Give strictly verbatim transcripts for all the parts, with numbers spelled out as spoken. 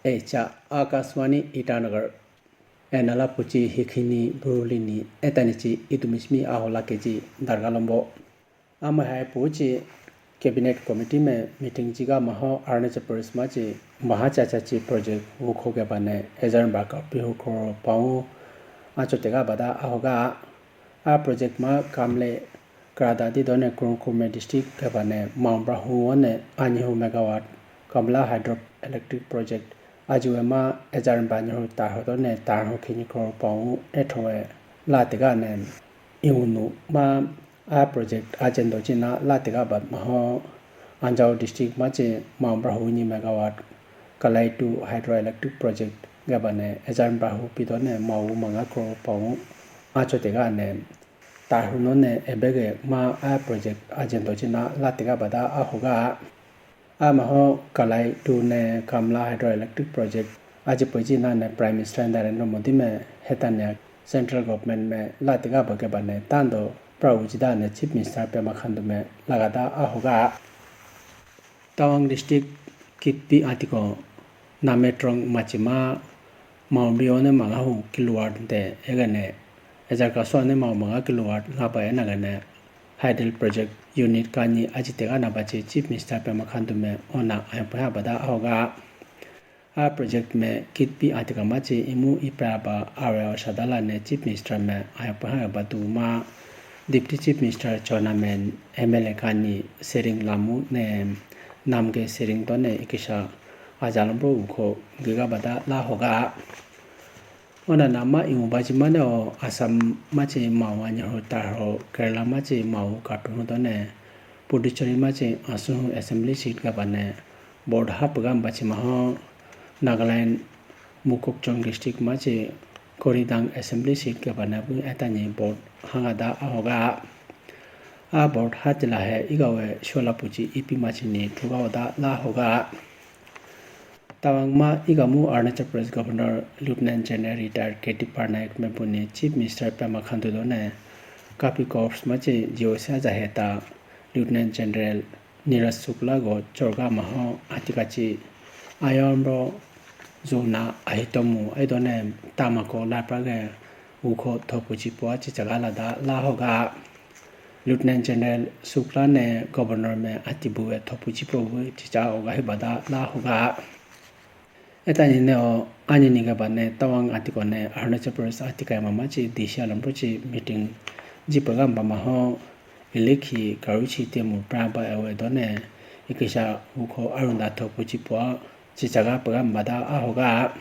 Echa Akashvani Itanagar. Enala puchi hikhini burulini etanichi idumismi ahola keji dargalombo. Ama hai puchi Cabinet Committee me meeting jiga maho Arunachal Pradesh machi maha chacha chi project wukho gebane ejar baka pihukho pau acho tega bada ahoga. A project ma kamle krada di done Kurung Kumey district kebane Mount Brahu one anyihu megawatt Kamla hydroelectric project ajiwe ma ejar banyihu tarho done tarho khini crore pau ethowe la tega ne iwunu ma a project ajendo china la tega ba maho Anjaw district machi Mount Brahu ni megawatt Kalai two hydroelectric project gebane ejar Brahu pidone mau manga crore pau acho tega ne tarhu none ebege ma a project ajendo china la tega bada ahoga. Amaho Kalai two ne Kamla hydroelectric project aji poji na ne Prime Minister Narendra Modi me hetanya central government me la tega ba gebane tando pra ujida ne Chief Minister Pema Khandu me lagada ahoga. Tawang district Kitpi atiko Nametrong machima Maumbi one mangahu kilowatt de egane ejar kaso ne mau manga kilowatt ngaba enagane hydel project unit kani aji tega na bachi Chief Minister Pema Khandu me ona ayapha bada ahoga. A project me Kitpi atika machi imu ipra ba awe o sadala ne Chief Minister me ayapha badu ma Deputy Chief Minister Chowna Mein, M L A kani Sering Lambu ne Namgay Sering to ne ikisa ajalombo ukho giga bada la hoga. Ona nama imu baji mane o Assam machi mau anyihu tarho, Kerala machi mau kapihu to ne Puducherry machi asuhu assembly seat gabane vote hapgam bachi maho Nagaland Mokokchung district machi Koridang assembly seat gabane bu etani vote hangada ahoga. A vote hatila he igawe shola puchi ipi machi ni thuga oda la hoga. Tawang ma igamu Arunachal Pradesh Governor Lieutenant General Retired K T Parnaik me buni Chief Minister Pema Khandu done Kapi Corps machi G O C aja heta Lieutenant General Niraj Shukla go chorga maho atikachi ayomro zuna ahitomu aidone tamako laprage ukho thopuchi po achi chagalada la hoga. Lieutenant General Shukla ne Governor me atibu e thopuchi po bu chicha oga hibada la hoga. Etani ne o ani ni gabane Tawang atiko ne Arunachal Pradesh atika mamachi D C alampuchi meeting jipagam bamaho ilikhi karuchi temu praba ewe done ikisa ukho arunda thopuchi po chichaga pagam bada ahoga.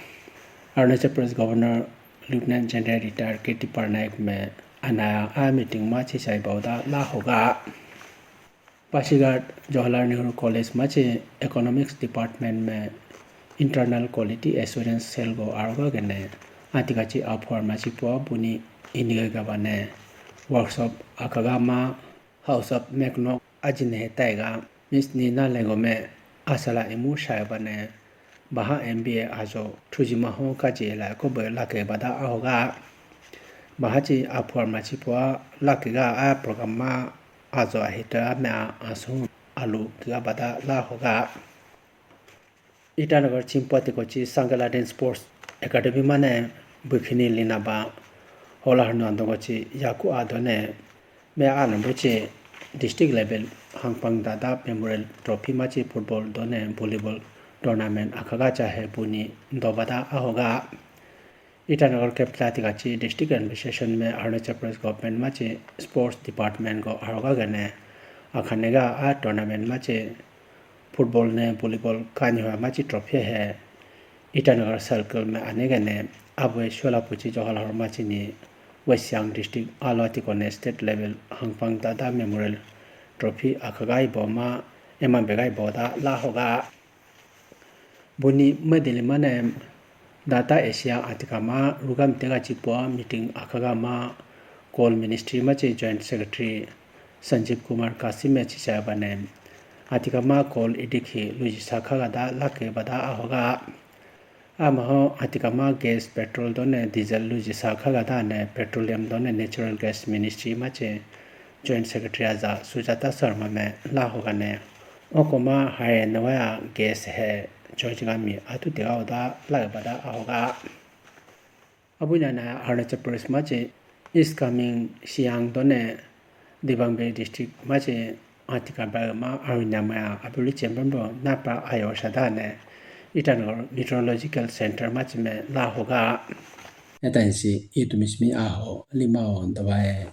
Arunachal Pradesh Governor Lieutenant General Retired K T Parnaik me anaya a meeting ma chichai bauda la hoga. Pasighat Jawaharlal Nehru College machi Economics Department me Internal Quality Assurance Cell go aroga gene atikachi aphor machi pua buni inige gabane workshop akagama House of Meknok ajine taiga Miss Nina Lengome asala imu shayabane baha M B A ajo thujima ho kaji la ko be lake bada ahoga. Baha chi aphor machi pua lake ga a program ma ajo ahita me asu alu kiga bada la hoga. Itanagar Chimpati kochi Sangala Dance Sports Academy mane bukhini lina ba hola harno ando kochi yaku adone me anambo chi district level hangpang dada memorial trophy machi football done volleyball tournament akhaga cha he buni dobada ahoga. Itanagar capital atikachi district administration me Arunachal Pradesh government machi sports department go aroga gane akhanega a tournament machi football ne volleyball kani hua machi trophy he Itanagar circle me anegane abwe shola puchi Jawaharlal machi ni West Siang district alo atiko ne state level hangpang dada memorial trophy akhagai boma ema begai boda la hoga. Buni medili mane Data Asia atika ma rugam tega chipua meeting akhaga ma Coal Ministry machi Joint Secretary Sanjeev Kumar Kasim me chichaya bane. Atika ma coal idikhi luji sakhaga da lake bada ahoga. Amaho atika ma gas, petrol done diesel luji sakhaga da ne petroleum done natural gas ministry machi Joint Secretary aja Sujata Sharma me la hoga ne. Okoma hai nawaya gas he Chochigami atu tiga oda lagabada ahoga. Abu nana Arunachal Pradesh machi East Kameng, Siang done Dibang Valley District machi atika bagma arunyamaya abuli chembambo napa ayo sadane Itanagar Meteorological Center machi me la hoga. Etansi itumismi aho limao dawaye